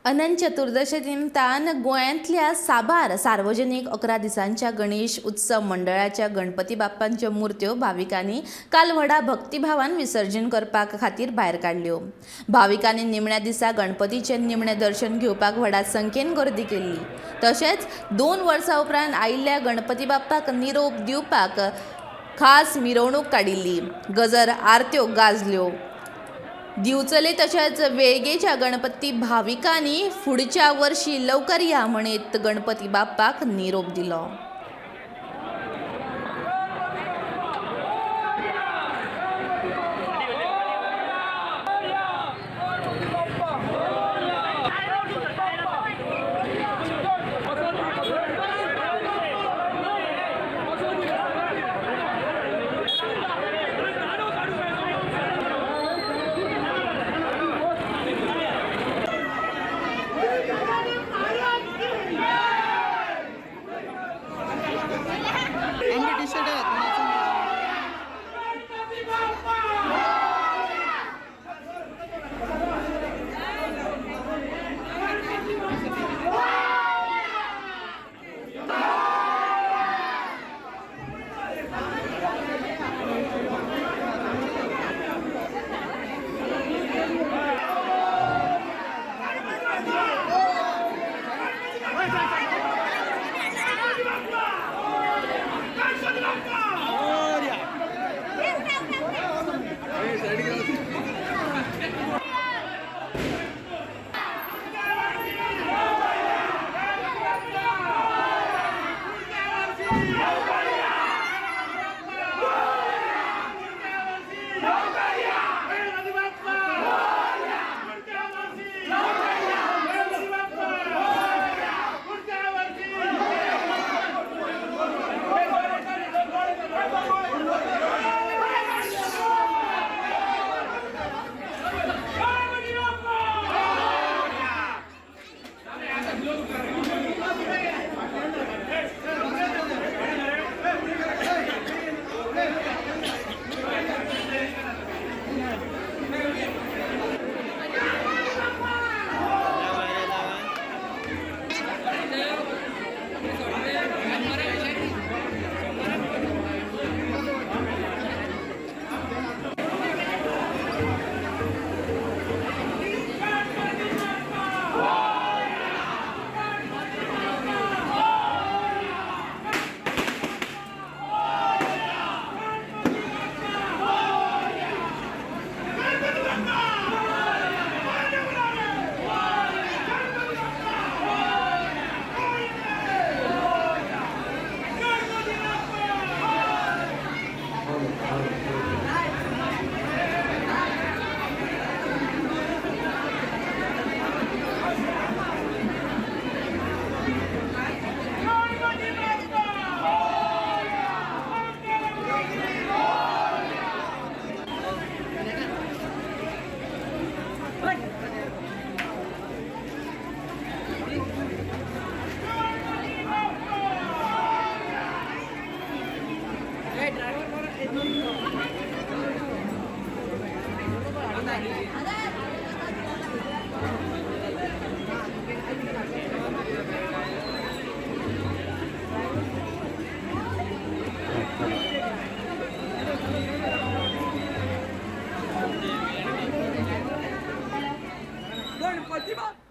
अनंत चतुर्दशी निमतान गोंयांतल्या साबार सार्वजनीक 11 दिसांच्या गणेश उत्सव मंडळाच्या गणपती बाप्पांच्यो मुर्त्यो भाविकांनी काल व्हडा भक्तिभावान विसर्जन करपा खातीर भायर काडल्यो. भाविकांनी निमण्या दिसा गणपतीचें निमणें दर्शन घेवपाक व्हडा संख्येन गर्दी केल्ली. तशेंच 2 वर्सां उपरांत आयिल्ल्या गणपती बाप्पाक निरोप दिवपाक खास मिरवणूक काडिल्ली. गजर आरत्यो गाजल्यो. दिवचले तशेंच वेळगेच्या गणपती भाविकांनी फुडच्या वर्षी लवकर या म्हणीत गणपती बाप्पाक निरोप दिलो.